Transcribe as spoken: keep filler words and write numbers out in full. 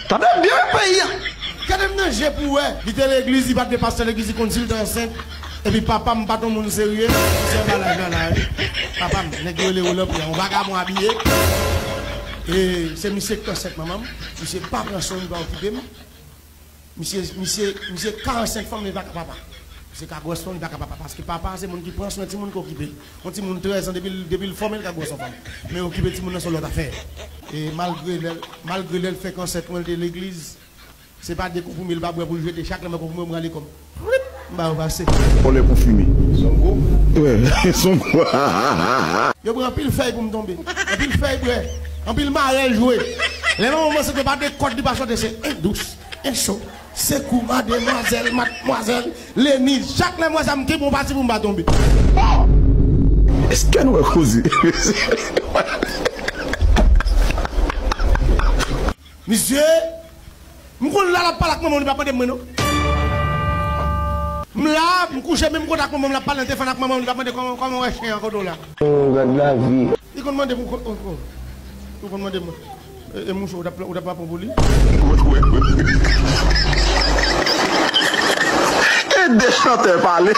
Tande byen peyi a. Gade m nan je pou wè. Li te legliz, li pa t de pastè legliz, li konn si l te ansent. Epi papa m pa t yon moun serye. Se yon bagay la la wi. Papa m, nèg yo rele Roland Pierre, yon vagabon abiye. E se misye ki ansent manman m. Misye pa pran swen m, li pa okipe m. Misye, misye, misye karannsenk fanm, li pa ka papa. Misye ka gwòs fanm, li pa ka papa. Paske papa se moun ki pran swen timoun, ki okipe l. Yon timoun trèz an, depi l, depi l fòme, l ka gwòs yon fanm. Men okipe timoun nan se yon lòt afè. E malgre lè, malgre lè l fèk ansent mwen, l te legliz, se pa de konprime l pa bwè pou l jete. Chak lè mwen konprime, mwen rale kò m. M ba yo pase. Kòlè pou fime. Son gwo? Wi, son gwo. Yo pran anpil fèy pou m tonbe. Anpil fèy bwè. Anpil marèl jwe. Lè manman m ansent, yo pa de kòd li pa chante, se en dous, en cho. Sekou, mademwazèl, madmwazèl, Leni, chak lè m wè sa, m kenbe yon pati pou m pa tonbe. Èske nou wè koze? Misye, m konn la l ap pale ak manman m, li pa mande m mwen non. M la, m kouche menm kote ak manman m, l ap pale nan telefòn ak manman m, li pa mande kòman, kòman w wè chen an, kote w la. Oh, gad lavi. Li konn mande m, oh, oh. Li konn mande m, e, e mouche, ou t ap, ou t ap pran pou li? E de chantè pale.